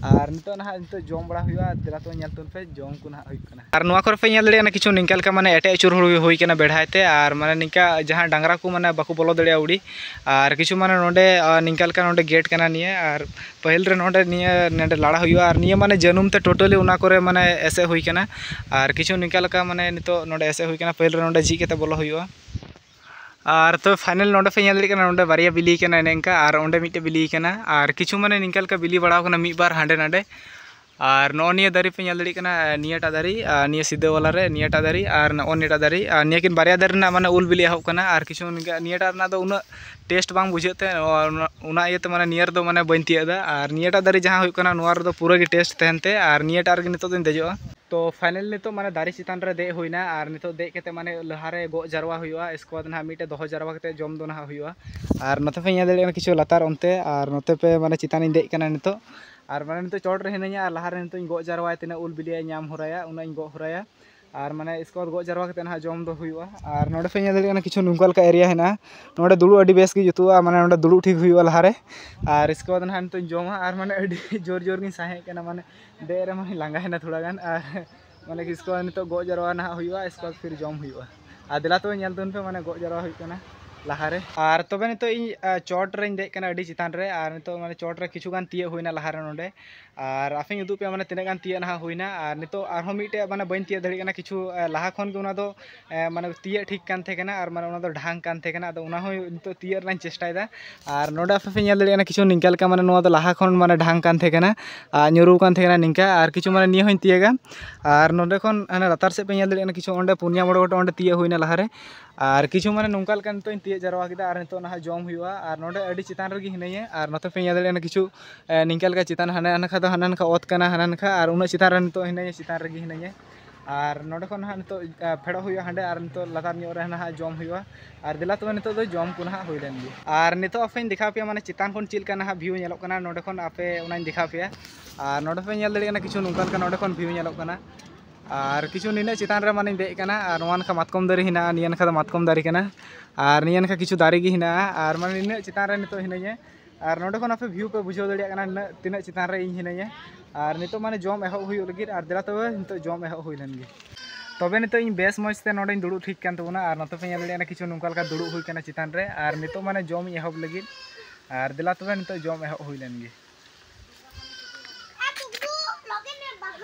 ᱟᱨ ᱱᱤᱛᱚᱜ ᱱᱟᱦᱟᱜ ᱱᱤᱛᱚᱜ ᱡᱚᱢ ᱵᱟᱲᱟ ᱦᱩᱭᱩᱜᱼᱟ᱾ ᱫᱮᱞᱟ ᱛᱚᱵᱮ ᱧᱮᱞ ᱛᱟᱵᱚᱱ ᱯᱮ, ᱡᱚᱢ ᱠᱚ ᱱᱟᱦᱟᱜ ᱦᱩᱭᱩᱜ ᱠᱟᱱᱟ᱾ ᱟᱨ ᱱᱚᱣᱟ ᱠᱚᱨᱮ ᱯᱮ ᱧᱮᱞ ᱫᱟᱲᱮᱭᱟᱜ ᱠᱟᱱᱟ ᱠᱤᱪᱷᱩ ᱱᱤᱝᱠᱟ ᱞᱮᱠᱟ ᱢᱟᱱᱮ ᱮᱴᱮᱫ ᱟᱹᱪᱩᱨ ᱦᱩᱭ, ᱦᱩᱭ ᱠᱟᱱᱟ ᱵᱮᱲᱦᱟᱭ ᱛᱮ, ᱟᱨ ᱢᱟᱱᱮ ᱱᱤᱝᱠᱟ ᱡᱟᱦᱟᱸ ᱰᱟᱝᱨᱟ ᱠᱚ ᱢᱟᱱᱮ ᱵᱟᱠᱚ ᱵᱚᱞᱚ ᱫᱟᱲᱮᱭᱟᱜᱼᱟ ᱟᱹᱣᱲᱤ᱾ ᱟᱨ ᱠᱤᱪᱷᱩ ᱢᱟᱱᱮ ᱱᱚᱰᱮ, ᱟᱨ ᱱᱤᱝᱠᱟ ᱞᱮᱠᱟ ᱱᱚᱰᱮ ᱜᱮᱴ ᱠᱟᱱᱟ ᱱᱤᱭᱟᱹ, ᱟᱨ ᱯᱟᱹᱦᱤᱞ ᱨᱮ ᱱᱚᱰᱮ ᱱᱤᱭᱟᱹ ᱱᱚᱰᱮ ᱞᱟᱲᱟ ᱦᱩᱭᱩᱜᱼᱟ, ᱟᱨ ᱱᱤᱭᱟᱹ ᱢᱟᱱᱮ ᱡᱟᱹᱱᱩᱢ ᱛᱮ ᱴᱳᱴᱟᱞᱤ ᱚᱱᱟ ᱠᱚᱨᱮ ᱢᱟᱱᱮ ᱮᱥᱮᱫ ᱦᱩᱭ ᱠᱟᱱᱟ᱾ ᱟᱨ ᱠᱤᱪᱷᱩ ᱱᱤᱝᱠᱟ ᱞᱮᱠᱟ ᱢᱟᱱᱮ ᱱᱤᱛᱚᱜ ᱱᱚᱰᱮ ᱮᱥᱮᱫ ᱦᱩᱭ ᱠᱟᱱᱟ, ᱯᱟᱹᱦᱤᱞ ᱨᱮ ᱱᱚᱰᱮ ᱡᱷᱤᱡ ᱠᱟᱛᱮ ᱵᱚᱞᱚ ᱦᱩᱭᱩᱜᱼᱟ᱾ ᱟᱨ ᱛᱚ ᱯᱷᱟᱭᱱᱟᱞ ᱱᱚᱰᱮ ᱯᱮ ᱧᱮᱞ ᱫᱟᱲᱮᱭᱟᱜ ᱠᱟᱱᱟ, ᱱᱚᱰᱮ ᱵᱟᱨᱭᱟ ᱵᱤᱞᱤ ᱠᱟᱱᱟ ᱮᱱᱮ ᱮᱱᱠᱟ, ᱟᱨ ᱚᱸᱰᱮ ᱢᱤᱫᱴᱮᱡ ᱵᱤᱞᱤ ᱠᱟᱱᱟ᱾ ᱟᱨ ᱠᱤᱪᱷᱩ ᱢᱟᱱᱮ ᱱᱤᱝᱠᱟ ᱞᱮᱠᱟ ᱵᱤᱞᱤ ᱵᱟᱲᱟᱣ ᱠᱟᱱᱟ ᱢᱤᱫ ᱵᱟᱨ ᱦᱟᱸᱰᱮ ᱱᱟᱰᱮ᱾ ᱟᱨ ᱱᱚᱜᱼᱚ ᱱᱤᱭᱟᱹ ᱫᱟᱨᱮ ᱯᱮ ᱧᱮᱞ ᱫᱟᱲᱮᱭᱟᱜ ᱠᱟᱱᱟ, ᱱᱤᱭᱟᱹᱴᱟᱜ ᱫᱟᱨᱮ ᱟᱨ ᱱᱤᱭᱟᱹ ᱥᱤᱫᱟᱹ ᱵᱟᱞᱟ ᱨᱮ ᱱᱤᱭᱟᱹᱴᱟᱜ ᱫᱟᱨᱮ ᱟᱨ ᱱᱚᱜᱼᱚ ᱱᱤᱭᱟᱹᱴᱟᱜ ᱫᱟᱨᱮ, ᱟᱨ ᱱᱤᱭᱟᱹ ᱠᱤᱱ ᱵᱟᱨᱭᱟ ᱫᱟᱨᱮ ᱨᱮᱱᱟᱜ ᱢᱟᱱᱮ ᱩᱞ ᱵᱤᱞᱤ ᱮᱦᱚᱵ ᱠᱟᱱᱟ᱾ ᱟᱨ ᱠᱤᱪᱷᱩ ᱱᱤᱝᱠᱟ ᱱᱤᱭᱟᱹᱴᱟᱜ ᱨᱮᱱᱟᱜ ᱫᱚ ᱩᱱᱟᱹᱜ ᱴᱮᱥᱴ ᱵᱟᱝ ᱵᱩᱡᱷᱟᱹᱜ ᱛᱮ, ᱚᱱᱟ ᱤᱭᱟᱹᱛᱮ ᱢᱟᱱᱮ ᱱᱤᱭᱟᱹ ᱨᱮᱫᱚ ᱢᱟᱱᱮ ᱵᱟᱹᱧ ᱛᱤᱭᱟᱹᱜ ᱮᱫᱟ᱾ ᱟᱨ ᱱᱤᱭᱟᱹᱴᱟᱜ ᱫᱟᱨᱮ ᱡᱟᱦᱟᱸ ᱦᱩᱭᱩᱜ ᱠᱟᱱᱟ, ᱱᱚᱣᱟ ᱨᱮᱫᱚ ᱯᱩᱨᱟᱹ ᱜᱮ ᱴᱮᱥᱴ ᱛᱟᱦᱮᱱ ᱛᱮ, ᱟᱨ ᱱᱤᱭᱟᱹᱴᱟᱜ ᱨᱮᱜᱮ ᱱᱤᱛᱚᱜ ᱫᱚᱧ ᱫᱮᱡᱚᱜᱼᱟ᱾ ᱛᱚ ᱯᱷᱟᱭᱱᱟᱞ ᱱᱤᱛᱚᱜ ᱢᱟᱱᱮ ᱫᱟᱨᱮ ᱪᱮᱛᱟᱱ ᱨᱮ ᱫᱮᱡ ᱦᱩᱭᱱᱟ, ᱟᱨ ᱱᱤᱛᱚᱜ ᱫᱮᱡ ᱠᱟᱛᱮ ᱢᱟᱱᱮ ᱞᱟᱦᱟᱨᱮ ᱜᱚᱜ ᱡᱟᱨᱣᱟ ᱦᱩᱭᱩᱜᱼᱟ, ᱤᱥᱠᱮ ᱵᱟᱫ ᱱᱟᱦᱟᱜ ᱢᱤᱫᱴᱮᱡ ᱫᱚᱦᱚ ᱡᱟᱨᱣᱟ ᱠᱟᱛᱮ ᱡᱚᱢ ᱫᱚ ᱱᱟᱦᱟᱜ ᱦᱩᱭᱩᱜᱼᱟ᱾ ᱟᱨ ᱱᱚᱛᱮ ᱯᱮ ᱧᱮᱞ ᱫᱟᱲᱮᱭᱟᱜ ᱠᱟᱱᱟ ᱠᱤᱪᱷᱩ ᱞᱟᱛᱟᱨ ᱚᱱᱛᱮ, ᱟᱨ ᱱᱚᱛᱮ ᱯᱮ ᱢᱟᱱᱮ ᱪᱮᱛᱟᱱᱤᱧ ᱫᱮᱡ ᱠᱟᱱᱟ ᱱᱤᱛᱚᱜ᱾ ᱟᱨ ᱢᱟᱱᱮ ᱱᱤᱛᱚᱜ ᱪᱚᱴ ᱨᱮ ᱦᱤᱱᱟᱹᱧᱟ, ᱟᱨ ᱞᱟᱦᱟᱨᱮ ᱱᱤᱛᱚᱜ ᱤᱧ ᱜᱚᱜ ᱡᱟᱨᱣᱟᱭᱟ, ᱛᱤᱱᱟᱹᱜ ᱩᱞ ᱵᱤᱞᱤᱭᱟᱭ ᱧᱟᱢ ᱦᱚᱨᱟᱭᱟ, ᱩᱱᱟᱹᱜ ᱤᱧ ᱜᱚᱜ ᱦᱚᱨᱟᱭᱟ᱾ ᱟᱨ ᱢᱟᱱᱮ ᱤᱥᱠᱮ ᱵᱟᱫ ᱜᱚᱜ ᱡᱟᱨᱣᱟ ᱠᱟᱛᱮ ᱱᱟᱦᱟᱜ ᱡᱚᱢ ᱫᱚ ᱦᱩᱭᱩᱜᱼᱟ᱾ ᱟᱨ ᱱᱚᱰᱮ ᱯᱮ ᱧᱮᱞ ᱫᱟᱲᱮᱭᱟᱜ ᱠᱟᱱᱟ ᱠᱤᱪᱷᱩ ᱱᱚᱝᱠᱟ ᱞᱮᱠᱟ ᱮᱨᱤᱭᱟ ᱦᱮᱱᱟᱜᱼᱟ, ᱱᱚᱰᱮ ᱫᱩᱲᱩᱵ ᱟᱹᱰᱤ ᱵᱮᱥ ᱜᱮ ᱡᱩᱛᱩᱜᱼᱟ, ᱢᱟᱱᱮ ᱱᱚᱰᱮ ᱫᱩᱲᱩᱵ ᱴᱷᱤᱠ ᱦᱩᱭᱩᱜᱼᱟ ᱞᱟᱦᱟᱨᱮ᱾ ᱟᱨ ᱤᱥᱠᱮ ᱵᱟᱫ ᱱᱟᱦᱟᱜ ᱱᱤᱛᱚᱜ ᱤᱧ ᱡᱚᱢᱟ, ᱟᱨ ᱢᱟᱱᱮ ᱟᱹᱰᱤ ᱡᱳᱨ ᱡᱳᱨ ᱜᱤᱧ ᱥᱟᱦᱮᱸᱫ ᱠᱟᱱᱟ, ᱢᱟᱱᱮ ᱫᱮᱡ ᱨᱮᱢᱟᱧ ᱞᱟᱸᱜᱟᱭᱮᱱᱟ ᱛᱷᱚᱲᱟ ᱜᱟᱱ᱾ ᱟᱨ ᱢᱟᱱᱮ ᱤᱥᱠᱮ ᱵᱟᱫ ᱱᱤᱛᱚᱜ ᱜᱚᱜ ᱡᱟᱨᱣᱟ ᱱᱟᱦᱟᱜ ᱦᱩᱭᱩᱜᱼᱟ, ᱤᱥᱠᱮ ᱵᱟᱫ ᱯᱷᱤᱨ ᱡᱚᱢ ᱦᱩᱭᱩᱜᱼᱟ᱾ ᱟᱨ ᱫᱮᱞᱟ ᱛᱚᱵᱮ ᱧᱮᱞ ᱛᱟᱵᱚᱱ ᱯᱮ, ᱢᱟᱱᱮ ᱜᱚᱜ ᱡᱟᱨᱣᱟ ᱦᱩᱭᱩᱜ ᱠᱟᱱᱟ ᱞᱟᱦᱟᱨᱮ᱾ ᱟᱨ ᱛᱚᱵᱮ ᱱᱤᱛᱚᱜ ᱤᱧ ᱟᱨ ᱪᱚᱴ ᱨᱮᱧ ᱫᱮᱡ ᱠᱟᱱᱟ ᱟᱹᱰᱤ ᱪᱮᱛᱟᱱ ᱨᱮ, ᱟᱨ ᱱᱤᱛᱚᱜ ᱢᱟᱱᱮ ᱪᱚᱴ ᱨᱮ ᱠᱤᱪᱷᱩ ᱜᱟᱱ ᱛᱤᱭᱟᱹᱜ ᱦᱩᱭᱱᱟ ᱞᱟᱦᱟᱨᱮ ᱱᱚᱰᱮ᱾ ᱟᱨ ᱟᱯᱮᱧ ᱩᱫᱩᱜ ᱯᱮᱭᱟ ᱢᱟᱱᱮ ᱛᱤᱱᱟᱹᱜ ᱜᱟᱱ ᱛᱤᱭᱟᱹᱜ ᱱᱟᱦᱟᱜ ᱦᱩᱭᱱᱟ᱾ ᱟᱨ ᱱᱤᱛᱚᱜ ᱟᱨᱦᱚᱸ ᱢᱤᱫᱴᱮᱡ ᱢᱟᱱᱮ ᱵᱟᱹᱧ ᱛᱤᱭᱟᱹᱜ ᱫᱟᱲᱮᱭᱟᱜ ᱠᱟᱱᱟ, ᱠᱤᱪᱷᱩ ᱮ, ᱞᱟᱦᱟ ᱠᱷᱚᱱ ᱜᱮ ᱚᱱᱟ ᱫᱚ ᱮ, ᱢᱟᱱᱮ ᱛᱤᱭᱟᱹᱜ ᱴᱷᱤᱠ ᱠᱟᱱ ᱛᱟᱦᱮᱸ ᱠᱟᱱᱟ, ᱟᱨ ᱢᱟᱱᱮ ᱚᱱᱟ ᱫᱚ ᱰᱷᱟᱝ ᱠᱟᱱ ᱛᱟᱦᱮᱸ ᱠᱟᱱᱟ, ᱟᱫᱚ ᱚᱱᱟ ᱦᱚᱸ ᱱᱤᱛᱚᱜ ᱛᱤᱭᱟᱹᱜ ᱨᱮᱱᱟᱜ ᱤᱧ ᱪᱮᱥᱴᱟᱭᱮᱫᱟ᱾ ᱟᱨ ᱱᱚᱰᱮ ᱟᱯᱮ ᱯᱮ ᱧᱮᱞ ᱫᱟᱲᱮᱭᱟᱜ ᱠᱟᱱᱟ ᱠᱤᱪᱷᱩ ᱱᱤᱝᱠᱟ ᱞᱮᱠᱟ, ᱢᱟᱱᱮ ᱱᱚᱣᱟ ᱫᱚ ᱞᱟᱦᱟ ᱠᱷᱚᱱ ᱢᱟᱱᱮ ᱰᱷᱟᱝ ᱠᱟᱱ ᱛᱟᱦᱮᱸ ᱠᱟᱱᱟ, ᱟᱨ ᱧᱩᱨᱩ ᱠᱟᱱ ᱛᱟᱦᱮᱸ ᱠᱟᱱᱟ ᱱᱤᱝᱠᱟ᱾ ᱟᱨ ᱠᱤᱪᱷᱩ ᱢᱟᱱᱮ ᱱᱤᱭᱟᱹ ᱦᱚᱸᱧ ᱛᱤᱭᱟᱹᱜᱟ᱾ ᱟᱨ ᱱᱚᱰᱮ ᱠᱷᱚᱱ ᱦᱟᱱᱮ ᱞᱟᱛᱟᱨ ᱥᱮᱫ ᱯᱮ ᱧᱮᱞ ᱫᱟᱲᱮᱭᱟᱜ ᱠᱟᱱᱟ ᱠᱤᱪᱷᱩ ᱚᱸᱰᱮ ᱯᱩᱱᱭᱟ ᱢᱚᱬᱮ ᱜᱚᱴᱮᱡ ᱚᱸᱰᱮ ᱛᱤᱭᱟᱹᱜ ᱦᱩᱭᱱᱟ ᱞᱟᱦᱟᱨᱮ᱾ ᱟᱨ ᱠᱤᱪᱷᱩ ᱢᱟᱱᱮ ᱱᱚᱝᱠᱟ ᱞᱮᱠᱟ ᱱᱤᱛᱚᱜ ᱤᱧ ᱛᱤᱭᱟᱹᱜ ᱡᱟᱨᱣᱟ ᱠᱮᱫᱟ, ᱟᱨ ᱱᱤᱛᱚᱜ ᱱᱟᱦᱟᱜ ᱡᱚᱢ ᱦᱩᱭᱩᱜᱼᱟ᱾ ᱟᱨ ᱱᱚᱰᱮ ᱟᱹᱰᱤ ᱪᱮᱛᱟᱱ ᱨᱮᱜᱮ ᱦᱤᱱᱟᱹᱧᱟ, ᱟᱨ ᱱᱚᱛᱮ ᱯᱮ ᱧᱮᱞ ᱫᱟᱲᱮᱭᱟᱜ ᱠᱟᱱᱟ ᱠᱤᱪᱷᱩ ᱮ, ᱱᱤᱝᱠᱟ ᱞᱮᱠᱟ ᱪᱮᱛᱟᱱ ᱦᱟᱱᱮ ᱱᱟᱠᱷᱟ ᱫᱚ ᱦᱟᱱᱟ ᱱᱟᱠᱷᱟ ᱚᱛ ᱠᱟᱱᱟ, ᱦᱟᱱᱟ ᱱᱟᱠᱷᱟ, ᱟᱨ ᱩᱱᱟᱹᱜ ᱪᱮᱛᱟᱱ ᱨᱮ ᱱᱤᱛᱚᱜ ᱦᱤᱱᱟᱹᱧᱟ, ᱪᱮᱛᱟᱱ ᱨᱮᱜᱮ ᱦᱤᱱᱟᱹᱧᱟ᱾ ᱟᱨ ᱱᱚᱰᱮ ᱠᱷᱚᱱ ᱱᱟᱦᱟᱜ ᱱᱤᱛᱚᱜ ᱮ, ᱯᱷᱮᱰᱚᱜ ᱦᱩᱭᱩᱜᱼᱟ ᱦᱟᱸᱰᱮ, ᱟᱨ ᱱᱤᱛᱚᱜ ᱞᱟᱛᱟᱨ ᱧᱚᱜ ᱨᱮ ᱱᱟᱦᱟᱜ ᱡᱚᱢ ᱦᱩᱭᱩᱜᱼᱟ᱾ ᱟᱨ ᱫᱮᱞᱟ ᱛᱚᱵᱮ ᱱᱤᱛᱚᱜ ᱫᱚ ᱡᱚᱢ ᱠᱚ ᱱᱟᱦᱟᱜ ᱦᱩᱭ ᱞᱮᱱ ᱜᱮ᱾ ᱟᱨ ᱱᱤᱛᱚᱜ ᱟᱯᱮᱧ ᱫᱮᱠᱷᱟᱣ ᱯᱮᱭᱟ ᱢᱟᱱᱮ ᱪᱮᱛᱟᱱ ᱠᱷᱚᱱ ᱪᱮᱫ ᱞᱮᱠᱟ ᱱᱟᱦᱟᱜ ᱵᱷᱤᱭᱩ ᱧᱮᱞᱚᱜ ᱠᱟᱱᱟ, ᱱᱚᱰᱮ ᱠᱷᱚᱱ ᱟᱯᱮ ᱚᱱᱟᱧ ᱫᱮᱠᱷᱟᱣ ᱯᱮᱭᱟ᱾ ᱟᱨ ᱱᱚᱰᱮ ᱯᱮ ᱧᱮᱞ ᱫᱟᱲᱮᱭᱟᱜ ᱠᱟᱱᱟ ᱠᱤᱪᱷᱩ ᱱᱚᱝᱠᱟ ᱞᱮᱠᱟ ᱱᱚᱰᱮ ᱠᱷᱚᱱ ᱵᱷᱤᱭᱩ ᱧᱮᱞᱚᱜ ᱠᱟᱱᱟ᱾ ᱟᱨ ᱠᱤᱪᱷᱩ ᱱᱤᱱᱟᱹᱜ ᱪᱮᱛᱟᱱ ᱨᱮ ᱢᱟᱱᱮᱧ ᱫᱮᱡ ᱠᱟᱱᱟ, ᱟᱨ ᱱᱚᱣᱟ ᱱᱟᱠᱷᱟ ᱢᱟᱛᱠᱚᱢ ᱫᱟᱨᱮ ᱦᱮᱱᱟᱜᱼᱟ, ᱱᱤᱭᱟᱹ ᱱᱟᱠᱷᱟ ᱫᱚ ᱢᱟᱛᱠᱚᱢ ᱫᱟᱨᱮ ᱠᱟᱱᱟ, ᱟᱨ ᱱᱤᱭᱟᱹ ᱱᱟᱠᱷᱟ ᱠᱤᱪᱷᱩ ᱫᱟᱨᱮ ᱜᱮ ᱦᱮᱱᱟᱜᱼᱟ᱾ ᱟᱨ ᱢᱟᱱᱮ ᱱᱤᱱᱟᱹᱜ ᱪᱮᱛᱟᱱ ᱨᱮ ᱱᱤᱛᱚᱜ ᱦᱤᱱᱟᱹᱧᱟ᱾ ᱟᱨ ᱱᱚᱰᱮ ᱠᱷᱚᱱ ᱟᱯᱮ ᱵᱷᱤᱭᱩ ᱯᱮ ᱵᱩᱡᱷᱟᱹᱣ ᱫᱟᱲᱮᱭᱟᱜ ᱠᱟᱱᱟ ᱱᱤᱱᱟᱹᱜ, ᱛᱤᱱᱟᱹᱜ ᱪᱮᱛᱟᱱ ᱨᱮ ᱤᱧ ᱦᱤᱱᱟᱹᱧᱟ᱾ ᱟᱨ ᱱᱤᱛᱚᱜ ᱢᱟᱱᱮ ᱡᱚᱢ ᱮᱦᱚᱵ ᱦᱩᱭᱩᱜ ᱞᱟᱹᱜᱤᱫ, ᱟᱨ ᱫᱮᱞᱟ ᱛᱚᱵᱮ ᱱᱤᱛᱚᱜ ᱡᱚᱢ ᱮᱦᱚᱵ ᱦᱩᱭ ᱞᱮᱱ ᱜᱮ᱾ ᱛᱚᱵᱮ ᱱᱤᱛᱚᱜ ᱤᱧ ᱵᱮᱥ ᱢᱚᱡᱽ ᱛᱮ ᱱᱚᱰᱮᱧ ᱫᱩᱲᱩᱵ ᱴᱷᱤᱠ ᱠᱟᱱ ᱛᱟᱵᱚᱱᱟ, ᱟᱨ ᱱᱚᱛᱮ ᱯᱮ ᱧᱮᱞ ᱫᱟᱲᱮᱭᱟᱜ ᱠᱟᱱᱟ ᱠᱤᱪᱷᱩ ᱱᱚᱝᱠᱟ ᱞᱮᱠᱟ ᱫᱩᱲᱩᱵ ᱦᱩᱭ ᱠᱟᱱᱟ ᱪᱮᱛᱟᱱ ᱨᱮ, ᱟᱨ ᱱᱤᱛᱚᱜ ᱢᱟᱱᱮ ᱡᱚᱢ ᱤᱧ ᱮᱦᱚᱵ ᱞᱟᱹᱜᱤᱫ᱾ ᱟᱨ ᱫᱮᱞᱟ ᱛᱚᱵᱮ ᱱᱤᱛᱚᱜ ᱡᱚᱢ ᱮᱦᱚᱵ ᱦᱩᱭ ᱞᱮᱱ ᱜᱮ᱾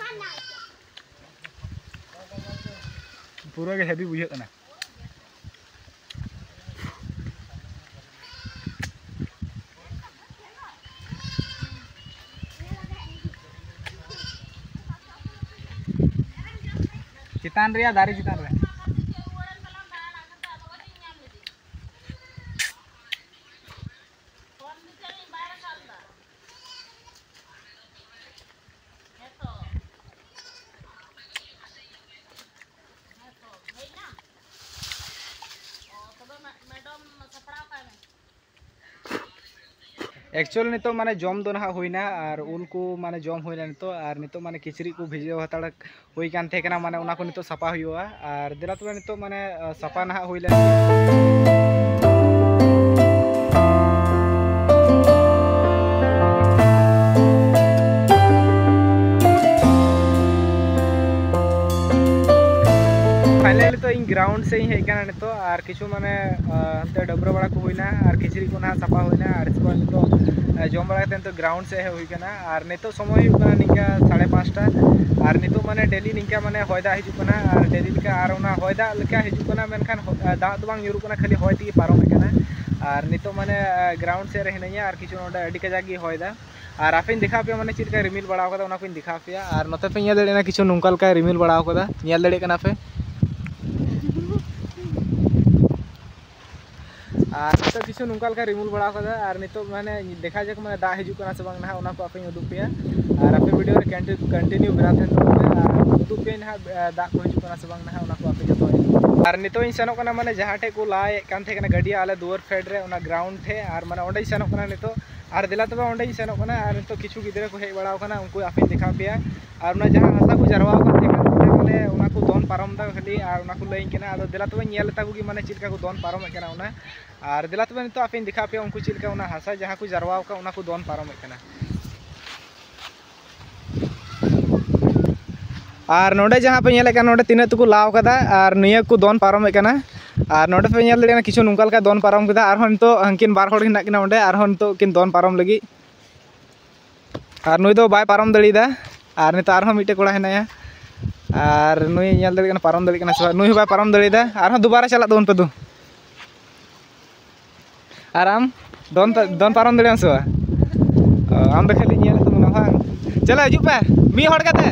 ᱯᱩᱨᱟᱹ ᱜᱮ ᱦᱮᱵᱤ ᱵᱩᱡᱷᱟᱹᱜ ᱠᱟᱱᱟ᱾ ᱪᱮᱛᱟᱱ ᱨᱮᱭᱟᱜ ᱫᱟᱨᱮ ᱪᱮᱛᱟᱱ ᱨᱮ᱾ Actually ᱱᱤᱛᱚᱜ ᱢᱟᱱᱮ ᱡᱚᱢ ᱫᱚ ᱱᱟᱦᱟᱜ ᱦᱩᱭᱱᱟ, ᱟᱨ ᱩᱞ ᱠᱚ ᱢᱟᱱᱮ ᱡᱚᱢ ᱦᱩᱭᱱᱟ ᱱᱤᱛᱚᱜ, ᱟᱨ ᱱᱤᱛᱚᱜ ᱢᱟᱱᱮ ᱠᱤᱪᱨᱤᱡ ᱠᱚ ᱵᱷᱤᱡᱟᱹᱣ ᱦᱟᱛᱟᱲ ᱦᱩᱭ ᱠᱟᱱ ᱛᱟᱦᱮᱸ ᱠᱟᱱᱟ, ᱢᱟᱱᱮ ᱚᱱᱟ ᱠᱚ ᱱᱤᱛᱚᱜ ᱥᱟᱯᱷᱟ ᱦᱩᱭᱩᱜᱼᱟ᱾ ᱟᱨ ᱫᱮᱞᱟ ᱛᱚᱵᱮ ᱱᱤᱛᱚᱜ ᱢᱟᱱᱮ, ᱟ, ᱥᱟᱯᱷᱟ ᱱᱟᱦᱟᱜ ᱦᱩᱭ ᱞᱮᱱ᱾ Finally ᱱᱤᱛᱚᱜ ᱤᱧ ground ᱥᱮᱫ ᱤᱧ ᱦᱮᱡ ᱟᱠᱟᱱᱟ ᱱᱤᱛᱚᱜ, ᱟᱨ ᱠᱤᱪᱷᱩ ᱢᱟᱱᱮ, ᱟ, ᱦᱟᱱᱛᱮ ᱰᱟᱹᱵᱽᱨᱟᱹ ᱵᱟᱲᱟ ᱠᱚ ᱦᱩᱭᱱᱟ, ᱟᱨ ᱠᱤᱪᱨᱤᱡ ᱠᱚ ᱱᱟᱦᱟᱜ ᱥᱟᱯᱷᱟ ᱦᱩᱭᱱᱟ, ᱟᱨ ᱤᱥᱠᱮ ᱵᱟᱫ ᱱᱤᱛᱚᱜ, ᱟ, ᱡᱚᱢ ᱵᱟᱲᱟ ᱠᱟᱛᱮ ᱱᱤᱛᱚᱜ ground ᱥᱮᱫ ᱦᱮᱡ ᱦᱩᱭ ᱠᱟᱱᱟ᱾ ᱟᱨ ᱱᱤᱛᱚᱜ ᱥᱚᱢᱚᱭ ᱦᱩᱭᱩᱜ ᱠᱟᱱᱟ ᱱᱤᱝᱠᱟ ᱥᱟᱲᱮ ᱯᱟᱸᱪᱴᱟ᱾ ᱟᱨ ᱱᱤᱛᱚᱜ ᱢᱟᱱᱮ daily ᱱᱤᱝᱠᱟ ᱢᱟᱱᱮ ᱦᱚᱭ ᱫᱟᱜ ᱦᱤᱡᱩᱜ ᱠᱟᱱᱟ, ᱟᱨ daily ᱞᱮᱠᱟ, ᱟᱨ ᱚᱱᱟ ᱦᱚᱭ ᱫᱟᱜ ᱞᱮᱠᱟ ᱦᱤᱡᱩᱜ ᱠᱟᱱᱟ, ᱢᱮᱱᱠᱷᱟᱱ ᱦᱚ-, ᱫᱟᱜ ᱫᱚ ᱵᱟᱝ ᱧᱩᱨᱩᱜ ᱠᱟᱱᱟ, ᱠᱷᱟᱹᱞᱤ ᱦᱚᱭ ᱛᱮᱜᱮ ᱯᱟᱨᱚᱢᱮᱫ ᱠᱟᱱᱟ᱾ ᱟᱨ ᱱᱤᱛᱚᱜ ᱢᱟᱱᱮ, ᱟ, ground ᱥᱮᱫ ᱨᱮ ᱦᱤᱱᱟᱹᱧᱟ, ᱟᱨ ᱠᱤᱪᱷᱩ ᱱᱚᱰᱮ ᱟᱹᱰᱤ ᱠᱟᱡᱟᱠ ᱜᱮ ᱦᱚᱭ ᱫᱟ᱾ ᱟᱨ ᱟᱯᱮᱧ ᱫᱮᱠᱷᱟᱣ ᱟᱯᱮᱭᱟ ᱢᱟᱱᱮ ᱪᱮᱫ ᱞᱮᱠᱟᱭ ᱨᱤᱢᱤᱞ ᱵᱟᱲᱟᱣ ᱠᱟᱫᱟ, ᱚᱱᱟ ᱠᱚᱧ ᱫᱮᱠᱷᱟᱣ ᱟᱯᱮᱭᱟ᱾ ᱟᱨ ᱱᱚᱛᱮ ᱯᱮ ᱧᱮᱞ ᱫᱟᱲᱮᱭᱟᱜ ᱠᱟᱱᱟ, ᱠᱤᱪᱷᱩ ᱱᱚᱝᱠᱟ ᱞᱮᱠᱟᱭ ᱨᱤᱢᱤᱞ ᱵᱟᱲᱟᱣ ᱠᱟᱫᱟ, ᱧᱮᱞ ᱫᱟᱲᱮᱭᱟᱜ ᱠᱟᱱᱟ ᱯᱮ᱾ ᱟᱨ ᱱᱤᱛᱚᱜ ᱠᱤᱪᱷᱩ ᱱᱚᱝᱠᱟ ᱞᱮᱠᱟ ᱨᱤᱢᱤᱞ ᱵᱟᱲᱟ ᱠᱟᱫᱟ, ᱟᱨ ᱱᱤᱛᱚᱜ ᱢᱟᱱᱮ ᱫᱮᱠᱷᱟ ᱡᱟᱠ ᱢᱟᱱᱮ ᱫᱟᱜ ᱦᱤᱡᱩᱜ ᱠᱟᱱᱟ ᱥᱮ ᱵᱟᱝ ᱱᱟᱦᱟᱜ, ᱚᱱᱟ ᱠᱚ ᱟᱯᱮᱧ ᱩᱫᱩᱜ ᱯᱮᱭᱟ᱾ ᱟᱨ ᱟᱯᱮ video ᱨᱮ conti-, continue ᱵᱮᱱᱟᱣ ᱛᱟᱦᱮᱱ ᱛᱟᱵᱚᱱ ᱯᱮ, ᱟᱨ ᱩᱫᱩᱜ ᱯᱮᱭᱟᱧ ᱱᱟᱦᱟᱜ, ᱮ, ᱫᱟᱜ ᱠᱚ ᱦᱤᱡᱩᱜ ᱠᱟᱱᱟ ᱥᱮ ᱵᱟᱝ ᱱᱟᱦᱟᱜ, ᱚᱱᱟ ᱠᱚ ᱟᱯᱮ ᱡᱚᱛᱚ᱾ ᱟᱨ ᱱᱤᱛᱚᱜ ᱤᱧ ᱥᱮᱱᱚᱜ ᱠᱟᱱᱟ ᱢᱟᱱᱮ ᱡᱟᱦᱟᱸ ᱴᱷᱮᱡ ᱠᱚ ᱞᱟᱭᱮᱫ ᱠᱟᱱ ᱛᱟᱦᱮᱸ ᱠᱟᱱᱟ ᱜᱟᱹᱰᱭᱟᱹ ᱟᱞᱮ ᱫᱩᱣᱟᱹᱨ ᱯᱷᱮᱰ ᱨᱮ, ᱚᱱᱟ ground ᱴᱷᱮᱡ, ᱟᱨ ᱢᱟᱱᱮ ᱚᱸᱰᱮᱧ ᱥᱮᱱᱚᱜ ᱠᱟᱱᱟ ᱱᱤᱛᱚᱜ᱾ ᱟᱨ ᱫᱮᱞᱟ ᱛᱚᱵᱮ ᱚᱸᱰᱮᱧ ᱥᱮᱱᱚᱜ ᱠᱟᱱᱟ, ᱟᱨ ᱱᱤᱛᱚᱜ ᱠᱤᱪᱷᱩ ᱜᱤᱫᱽᱨᱟᱹ ᱠᱚ ᱦᱮᱡ ᱵᱟᱲᱟᱣ ᱠᱟᱱᱟ, ᱩᱱᱠᱩ ᱟᱯᱮᱧ ᱫᱮᱠᱷᱟᱣ ᱯᱮᱭᱟ᱾ ᱟᱨ ᱚᱱᱟ ᱡᱟᱦᱟᱸ ᱦᱟᱥᱟ ᱠᱚ ᱡᱟᱨᱣᱟ ᱟᱠᱟᱱ ᱛᱟᱦᱮᱸ ᱠᱟᱱᱟ, ᱚᱸᱰᱮ ᱢᱟᱱᱮ ᱚᱱᱟ ᱠᱚ ᱫᱚᱱ ᱯᱟᱨᱚᱢ ᱮᱫᱟ ᱠᱷᱟᱹᱞᱤ, ᱟᱨ ᱚᱱᱟ ᱠᱚ ᱞᱟᱹᱭᱟᱹᱧ ᱠᱟᱱᱟ᱾ ᱟᱫᱚ ᱫᱮᱞᱟ ᱛᱚᱵᱮ ᱧᱮᱞ ᱞᱮᱛᱟ ᱠᱚᱜᱮ ᱢᱟᱱᱮ ᱪᱮᱫ ᱞᱮᱠᱟ ᱠᱚ ᱫᱚᱱ ᱯᱟᱨᱚᱢᱮᱫ ᱠᱟᱱᱟ ᱚᱱᱟ᱾ ᱟᱨ ᱫᱮᱞᱟ ᱛᱚᱵᱮ ᱱᱤᱛᱚᱜ ᱟᱯᱮᱧ ᱫᱮᱠᱷᱟᱣ ᱯᱮᱭᱟ ᱩᱱᱠᱩ ᱪᱮᱫ ᱞᱮᱠᱟ ᱚᱱᱟ ᱦᱟᱥᱟ ᱡᱟᱦᱟᱸ ᱠᱚ ᱡᱟᱨᱣᱟ ᱟᱠᱟᱫ, ᱚᱱᱟ ᱠᱚ ᱫᱚᱱ ᱯᱟᱨᱚᱢᱮᱫ ᱠᱟᱱᱟ᱾ ᱟᱨ ᱱᱚᱰᱮ ᱡᱟᱦᱟᱸ ᱯᱮ ᱧᱮᱞᱮᱫ ᱠᱟᱱ, ᱱᱚᱰᱮ ᱛᱤᱱᱟᱹᱜ ᱛᱮᱠᱚ ᱞᱟᱣ ᱠᱟᱫᱟ ᱟᱨ ᱱᱤᱭᱟᱹ ᱠᱚ ᱫᱚᱱ ᱯᱟᱨᱚᱢᱮᱫ ᱠᱟᱱᱟ᱾ ᱟᱨ ᱱᱚᱰᱮ ᱯᱮ ᱧᱮᱞ ᱫᱟᱲᱮᱭᱟᱜ ᱠᱟᱱᱟ, ᱠᱤᱪᱷᱩ ᱱᱚᱝᱠᱟ ᱞᱮᱠᱟ ᱫᱚᱱ ᱯᱟᱨᱚᱢ ᱠᱮᱫᱟ᱾ ᱟᱨᱦᱚᱸ ᱱᱤᱛᱚᱜ ᱦᱟᱱᱠᱤᱱ ᱵᱟᱨ ᱦᱚᱲ ᱦᱮᱱᱟᱜ ᱠᱤᱱᱟ ᱚᱸᱰᱮ, ᱟᱨᱦᱚᱸ ᱱᱤᱛᱚᱜ ᱠᱤᱱ ᱫᱚᱱ ᱯᱟᱨᱚᱢ ᱞᱟᱹᱜᱤᱫ᱾ ᱟᱨ ᱱᱩᱭ ᱫᱚ ᱵᱟᱭ ᱯᱟᱨᱚᱢ ᱫᱟᱲᱮᱭᱟᱫᱟ᱾ ᱟᱨ ᱱᱤᱛᱚᱜ ᱟᱨᱦᱚᱸ ᱢᱤᱫᱴᱮᱡ ᱠᱚᱲᱟ ᱦᱮᱱᱟᱭᱟ, ᱟᱨ ᱱᱩᱭ ᱧᱮᱞ ᱫᱟᱲᱮᱭᱟᱜ ᱠᱟᱱᱟ ᱯᱟᱨᱚᱢ ᱫᱟᱲᱮᱭᱟᱜ ᱠᱟᱱᱟ ᱥᱮ ᱵᱟᱝ᱾ ᱱᱩᱭ ᱦᱚᱸ ᱵᱟᱭ ᱯᱟᱨᱚᱢ ᱫᱟᱲᱮᱭᱟᱫᱟ᱾ ᱟᱨᱦᱚᱸ ᱫᱩᱵᱟᱨᱟ ᱪᱟᱞᱟᱜ ᱛᱟᱵᱚᱱ ᱯᱮ ᱫᱩ᱾ ᱟᱨ ᱟᱢ ᱫᱚᱱ, ᱫᱚᱱ ᱯᱟᱨᱚᱢ ᱫᱟᱲᱮᱭᱟᱜ ᱟᱢ ᱥᱮ ᱵᱟᱝ? ᱚ, ᱟᱢ ᱫᱚ ᱠᱷᱟᱹᱞᱤ ᱧᱮᱞ ᱛᱟᱵᱚᱱᱟ ᱵᱟᱝ? ᱪᱚᱞᱚ ᱦᱤᱡᱩᱜ ᱯᱮ ᱢᱤᱫ ᱦᱚᱲ ᱠᱟᱛᱮ᱾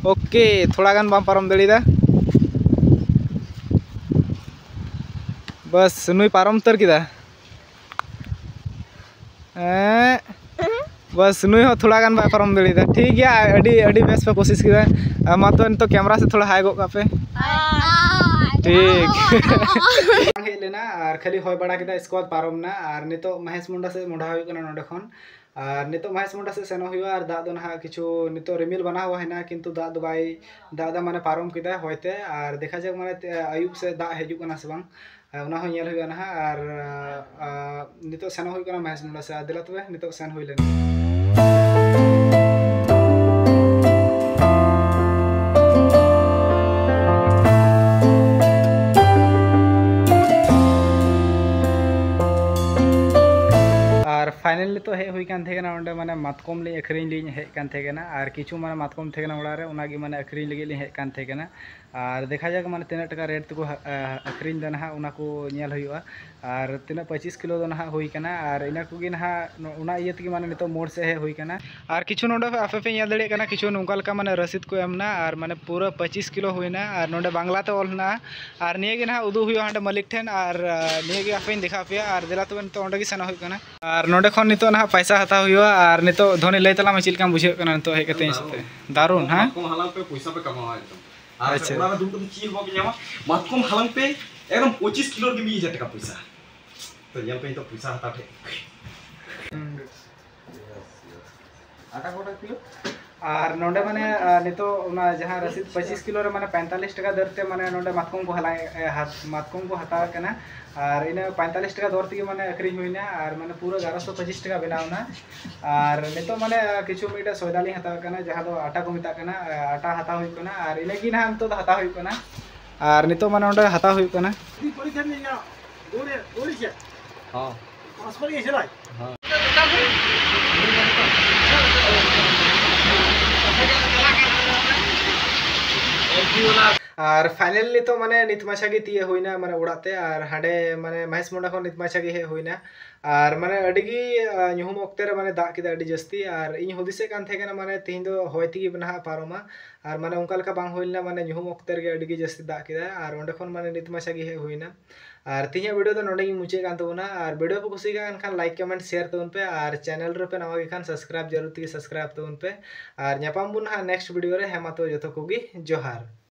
ᱳᱠᱮ, ᱛᱷᱚᱲᱟ ᱜᱟᱱ ᱵᱟᱢ ᱯᱟᱨᱚᱢ ᱫᱟᱲᱮᱭᱟᱫᱟ᱾ ᱵᱟᱥ, ᱱᱩᱭ ᱯᱟᱨᱚᱢ ᱩᱛᱟᱹᱨ ᱠᱮᱫᱟ᱾ ᱮᱸ, ᱵᱟᱥ, ᱱᱩᱭ ᱦᱚᱸ ᱛᱷᱚᱲᱟ ᱜᱟᱱ ᱵᱟᱭ ᱯᱟᱨᱚᱢ ᱫᱟᱲᱮᱭᱟᱫᱟ᱾ ᱴᱷᱤᱠ ᱜᱮᱭᱟ, ᱟᱹᱰᱤ, ᱟᱹᱰᱤ ᱵᱮᱥ ᱯᱮ ᱠᱳᱥᱤᱥ ᱠᱮᱫᱟ᱾ ᱟᱨ ᱢᱟ ᱛᱚ, ᱱᱤᱛᱚᱜ ᱠᱮᱢᱨᱟ ᱥᱮᱫ ᱛᱷᱚᱲᱟ ᱦᱟᱭ ᱜᱚᱫ ᱠᱟᱜ ᱯᱮ᱾ ᱴᱷᱤᱠ᱾ ᱵᱟᱝ ᱦᱮᱡ ᱞᱮᱱᱟ ᱟᱨ ᱠᱷᱟᱹᱞᱤ ᱦᱚᱭ ᱵᱟᱲᱟ ᱠᱮᱫᱟ, ᱥᱠᱚᱣᱟᱫ ᱯᱟᱨᱚᱢ ᱱᱟ᱾ ᱟᱨ ᱱᱤᱛᱚᱜ ᱢᱚᱦᱮᱥ ᱢᱩᱱᱰᱟ ᱥᱮᱫ ᱢᱚᱦᱰᱟ ᱦᱩᱭᱩᱜ ᱠᱟᱱᱟ ᱱᱚᱸᱰᱮ ᱠᱷᱚᱱ᱾ ᱟᱨ ᱱᱤᱛᱚᱜ ᱢᱚᱦᱮᱥ ᱢᱩᱱᱰᱟ ᱥᱮᱫ ᱥᱮᱱᱚᱜ ᱦᱩᱭᱩᱜᱼᱟ᱾ ᱟᱨ ᱫᱟᱜ ᱫᱚ ᱱᱟᱦᱟᱜ ᱠᱤᱪᱷᱩ ᱱᱤᱛᱚᱜ ᱨᱤᱢᱤᱞ ᱵᱮᱱᱟᱣ ᱦᱮᱱᱟᱜᱼᱟ, ᱠᱤᱱᱛᱩ ᱫᱟᱜ ᱫᱚ ᱵᱟᱭ ᱫᱟᱜ ᱮᱫᱟ, ᱢᱟᱱᱮ ᱯᱟᱨᱚᱢ ᱠᱮᱫᱟᱭ ᱦᱚᱭᱛᱮ᱾ ᱟᱨ ᱫᱮᱠᱷᱟ ᱡᱟᱠ, ᱢᱟᱱᱮ ᱛᱮ-, ᱟᱹᱭᱩᱵ ᱥᱮᱫ ᱫᱟᱜ ᱦᱤᱡᱩᱜ ᱠᱟᱱᱟ ᱥᱮ ᱵᱟᱝ, ᱟᱨ ᱚᱱᱟ ᱦᱚᱸ ᱧᱮᱞ ᱦᱩᱭᱩᱜᱼᱟ ᱱᱟᱦᱟᱜ᱾ ᱟᱨ, ᱟᱨ ᱱᱤᱛᱚᱜ ᱥᱮᱱᱚᱜ ᱦᱩᱭᱩᱜ ᱠᱟᱱᱟ ᱢᱚᱦᱮᱥ ᱢᱩᱱᱰᱟ ᱥᱮᱫ᱾ ᱟᱨ ᱫᱮᱞᱟ ᱛᱚᱵᱮ, ᱱᱤᱛᱚᱜ ᱥᱮᱱ ᱦᱩᱭ ᱞᱮᱱ᱾ ᱟᱨ ᱯᱷᱟᱭᱱᱮᱞ ᱱᱤᱛᱚᱜ ᱦᱮᱡ ᱦᱩᱭ ᱠᱟᱱ ᱛᱟᱦᱮᱸ ᱠᱟᱱᱟ ᱚᱸᱰᱮ, ᱢᱟᱱᱮ ᱢᱟᱛᱠᱚᱢ ᱞᱤᱧ ᱟᱹᱠᱷᱨᱤᱧ ᱞᱤᱧ ᱦᱮᱡ ᱠᱟᱱ ᱛᱟᱦᱮᱸ ᱠᱟᱱᱟ᱾ ᱟᱨ ᱠᱤᱪᱷᱩ, ᱢᱟᱱᱮ ᱢᱟᱛᱠᱚᱢ ᱛᱟᱦᱮᱸ ᱠᱟᱱᱟ ᱚᱲᱟᱜ ᱨᱮ, ᱚᱱᱟᱜᱮ ᱢᱟᱱᱮ ᱟᱹᱠᱷᱨᱤᱧ ᱞᱟᱹᱜᱤᱫ ᱞᱤᱧ ᱦᱮᱡ ᱠᱟᱱ ᱛᱟᱦᱮᱸ ᱠᱟᱱᱟ᱾ ᱟᱨ ᱫᱮᱠᱷᱟ ᱡᱟᱠ, ᱢᱟᱱᱮ ᱛᱤᱱᱟᱹᱜ ᱴᱟᱠᱟ ᱨᱮᱴ ᱛᱮᱠᱚ ᱦᱟ-, ᱟ-, ᱟᱹᱠᱷᱨᱤᱧ ᱮᱫᱟ ᱱᱟᱦᱟᱜ, ᱚᱱᱟ ᱠᱚ ᱧᱮᱞ ᱦᱩᱭᱩᱜᱼᱟ᱾ ᱟᱨ ᱛᱤᱱᱟᱹᱜ, ᱯᱚᱸᱪᱤᱥ ᱠᱤᱞᱳ ᱫᱚ ᱱᱟᱦᱟᱜ ᱦᱩᱭ ᱠᱟᱱᱟ᱾ ᱟᱨ ᱤᱱᱟᱹ ᱠᱚᱜᱮ ᱱᱟᱦᱟᱜ, ᱱᱚ-, ᱚᱱᱟ ᱤᱭᱟᱹ ᱛᱮᱜᱮ, ᱢᱟᱱᱮ ᱱᱤᱛᱚᱜ ᱢᱳᱲ ᱥᱮᱫ ᱦᱮᱡ ᱦᱩᱭ ᱠᱟᱱᱟ᱾ ᱟᱨ ᱠᱤᱪᱷᱩ ᱱᱚᱰᱮ ᱟᱯᱮ ᱯᱮ ᱧᱮᱞ ᱫᱟᱲᱮᱭᱟᱜ ᱠᱟᱱᱟ, ᱠᱤᱪᱷᱩ ᱱᱚᱝᱠᱟ ᱞᱮᱠᱟ, ᱢᱟᱱᱮ ᱨᱚᱥᱤᱫ ᱠᱚ ᱮᱢ ᱮᱱᱟ᱾ ᱟᱨ ᱢᱟᱱᱮ ᱯᱩᱨᱟᱹ ᱯᱚᱸᱪᱤᱥ ᱠᱤᱞᱳ ᱦᱩᱭᱱᱟ᱾ ᱟᱨ ᱱᱚᱰᱮ ᱵᱟᱝᱞᱟ ᱛᱮ ᱚᱞ ᱦᱮᱱᱟᱜᱼᱟ᱾ ᱟᱨ ᱱᱤᱭᱟᱹ ᱜᱮ ᱱᱟᱦᱟᱜ ᱩᱫᱩᱜ ᱦᱩᱭᱩᱜᱼᱟ ᱦᱟᱸᱰᱮ ᱢᱟᱹᱞᱤᱠ ᱴᱷᱮᱱ᱾ ᱟᱨ, ᱟ, ᱱᱤᱭᱟᱹ ᱜᱮ ᱟᱯᱮᱧ ᱫᱮᱠᱷᱟᱣ ᱯᱮᱭᱟ᱾ ᱟᱨ ᱫᱮᱞᱟ ᱛᱚᱵᱮ, ᱱᱤᱛᱚᱜ ᱚᱸᱰᱮ ᱜᱮ ᱥᱮᱱᱚᱜ ᱦᱩᱭᱩᱜ ᱠᱟᱱᱟ᱾ ᱟᱨ ᱱᱚᱰᱮ ᱠᱷᱚᱱ ᱱᱤᱛᱚᱜ ᱱᱟᱦᱟᱜ ᱯᱚᱭᱥᱟ ᱦᱟᱛᱟᱣ ᱦᱩᱭᱩᱜᱼᱟ᱾ ᱟᱨ ᱱᱤᱛᱚᱜ ᱫᱷᱚᱱᱤ, ᱞᱟᱹᱭ ᱛᱟᱞᱟᱝ ᱢᱮ, ᱪᱮᱫ ᱞᱮᱠᱟᱢ ᱵᱩᱡᱷᱟᱹᱣᱮᱫ ᱠᱟᱱᱟ ᱱᱤᱛᱚᱜ ᱦᱮᱡ ᱠᱟᱛᱮ ᱤᱧ ᱥᱟᱛᱮ? ᱫᱟᱨᱩᱱ, ᱦᱮᱸ? ᱢᱟᱛᱠᱚᱢ ᱦᱟᱞᱟᱝ ᱯᱮ, ᱯᱚᱭᱥᱟ ᱯᱮ ᱠᱟᱢᱟᱣᱟ ᱮᱠᱫᱚᱢ᱾ ᱟᱨ ᱟᱪᱪᱷᱟ᱾ ᱚᱲᱟᱜ ᱨᱮ ᱫᱩᱲᱩᱵ ᱠᱟᱛᱮ ᱪᱮᱫ ᱦᱚᱸ ᱵᱟᱯᱮ ᱧᱟᱢᱟ᱾ ᱢᱟᱛᱠᱚᱢ ᱦᱟᱞᱟᱝ ᱯᱮ, ᱮᱠᱫᱚᱢ ᱯᱚᱸᱪᱤᱥ ᱠᱤᱞᱳ ᱨᱮᱜᱮ ᱢᱤᱫ ᱦᱟᱡᱟᱨ ᱴᱟᱠᱟ ᱯᱚᱭᱥᱟ᱾ ᱛᱚ ᱧᱮᱞ ᱯᱮ, ᱱᱤᱛᱚᱜ ᱯᱚᱭᱥᱟ ᱦᱟᱛᱟᱣ ᱴᱷᱮᱡ᱾ ᱟᱨ ᱱᱚᱰᱮ ᱢᱟᱱᱮ, ᱟ, ᱱᱤᱛᱚᱜ ᱚᱱᱟ ᱡᱟᱦᱟᱸ ᱨᱚᱥᱤᱫ ᱯᱚᱸᱪᱤᱥ ᱠᱤᱞᱳ ᱨᱮ ᱢᱟᱱᱮ ᱯᱚᱸᱭᱛᱟᱞᱞᱤᱥ ᱴᱟᱠᱟ ᱫᱚᱨ ᱛᱮ ᱢᱟᱱᱮ ᱱᱚᱰᱮ ᱢᱟᱛᱠᱚᱢ ᱠᱚ ᱦᱟᱞᱟᱝ, ᱮ, ᱦᱟᱛ-, ᱢᱟᱛᱠᱚᱢ ᱠᱚ ᱦᱟᱛᱟᱣᱮᱫ ᱠᱟᱱᱟ᱾ ᱟᱨ ᱤᱱᱟᱹ ᱯᱚᱸᱭᱛᱟᱞᱞᱤᱥ ᱴᱟᱠᱟ ᱫᱚᱨ ᱛᱮᱜᱮ ᱢᱟᱱᱮ ᱟᱹᱠᱷᱨᱤᱧ ᱦᱩᱭᱱᱟ᱾ ᱟᱨ ᱢᱟᱱᱮ ᱯᱩᱨᱟᱹ ᱮᱜᱟᱨᱚᱥᱚ ᱯᱚᱸᱪᱤᱥ ᱴᱟᱠᱟ ᱵᱮᱱᱟᱣ ᱮᱱᱟ᱾ ᱟᱨ ᱱᱤᱛᱚᱜ ᱢᱟᱱᱮ ᱠᱤᱪᱷᱩ ᱢᱤᱫᱴᱮᱡ ᱥᱚᱭᱫᱟ ᱞᱤᱧ ᱦᱟᱛᱟᱣᱮᱫ ᱠᱟᱱᱟ, ᱡᱟᱦᱟᱸ ᱫᱚ ᱟᱴᱟ ᱠᱚ ᱢᱮᱛᱟᱜ ᱠᱟᱱᱟ᱾ ᱟᱴᱟ ᱦᱟᱛᱟᱣ ᱦᱩᱭᱩᱜ ᱠᱟᱱᱟ᱾ ᱟᱨ ᱤᱱᱟᱹᱜᱮ ᱱᱟᱦᱟᱜ ᱱᱤᱛᱚᱜ ᱫᱚ ᱦᱟᱛᱟᱣ ᱦᱩᱭᱩᱜ ᱠᱟᱱᱟ᱾ ᱟᱨ ᱱᱤᱛᱚᱜ ᱢᱟᱱᱮ ᱚᱸᱰᱮ ᱦᱟᱛᱟᱣ ᱦᱩᱭᱩᱜ ᱠᱟᱱᱟ᱾ ᱦᱚᱸ᱾ ᱟᱨ ᱯᱷᱟᱭᱱᱮᱞ ᱱᱤᱛᱚᱜ ᱢᱟᱱᱮ ᱱᱤᱛ ᱢᱟᱪᱷᱟ ᱜᱮ ᱛᱤᱭᱟᱹᱜ ᱦᱩᱭᱱᱟ, ᱢᱟᱱᱮ ᱚᱲᱟᱜ ᱛᱮ᱾ ᱟᱨ ᱦᱟᱸᱰᱮ ᱢᱟᱱᱮ ᱢᱚᱦᱮᱥ ᱢᱩᱱᱰᱟ ᱠᱷᱚᱱ ᱱᱤᱛ ᱢᱟᱪᱷᱟ ᱜᱮ ᱦᱮᱡ ᱦᱩᱭᱱᱟ᱾ ᱟᱨ ᱢᱟᱱᱮ ᱟᱹᱰᱤ ᱜᱮ ᱧᱩᱦᱩᱢ ᱚᱠᱛᱮ ᱨᱮ ᱢᱟᱱᱮ ᱫᱟᱜ ᱠᱮᱫᱟ ᱟᱹᱰᱤ ᱡᱟᱹᱥᱛᱤ᱾ ᱟᱨ ᱤᱧ ᱦᱩᱫᱤᱥᱮᱫ ᱠᱟᱱ ᱛᱟᱦᱮᱸ ᱠᱟᱱᱟ ᱢᱟᱱᱮ ᱛᱮᱦᱮᱧ ᱫᱚ ᱦᱚᱭ ᱛᱮᱜᱮ ᱱᱟᱦᱟᱜ ᱯᱟᱨᱚᱢᱟ, ᱟᱨ ᱢᱟᱱᱮ ᱚᱱᱠᱟ ᱞᱮᱠᱟ ᱵᱟᱝ ᱦᱩᱭ ᱞᱮᱱᱟ᱾ ᱢᱟᱱᱮ ᱧᱩᱦᱩᱢ ᱚᱠᱛᱮ ᱨᱮᱜᱮ ᱟᱹᱰᱤ ᱜᱮ ᱡᱟᱹᱥᱛᱤ ᱫᱟᱜ ᱠᱮᱫᱟ, ᱟᱨ ᱚᱸᱰᱮ ᱠᱷᱚᱱ ᱢᱟᱱᱮ ᱱᱤᱛ ᱢᱟᱪᱷᱟ ᱜᱮ ᱦᱮᱡ ᱦᱩᱭᱱᱟ᱾ ᱟᱨ ᱛᱮᱦᱮᱧᱟᱜ video ᱫᱚ ᱱᱚᱰᱮ ᱜᱮᱧ ᱢᱩᱪᱟᱹᱫ ᱠᱟᱱ ᱛᱟᱵᱚᱱᱟ᱾ ᱟᱨ video ᱯᱮ ᱠᱩᱥᱤ ᱠᱟᱜ ᱠᱷᱟᱱ like, comment, share ᱛᱟᱵᱚᱱ ᱯᱮ, ᱟᱨ channel ᱨᱮᱯᱮ ᱱᱟᱣᱟ ᱜᱮ ᱠᱷᱟᱱ subscribe ᱡᱟᱹᱨᱩᱲ ᱛᱮᱜᱮ subscribe ᱛᱟᱵᱚᱱ ᱯᱮ᱾ ᱟᱨ ᱧᱟᱯᱟᱢ ᱵᱚᱱ ᱦᱟᱸᱜ next video ᱨᱮ᱾ ᱦᱮᱸ ᱢᱟ ᱛᱚ ᱡᱚᱛᱚ ᱠᱚᱜᱮ ᱡᱚᱦᱟᱨ᱾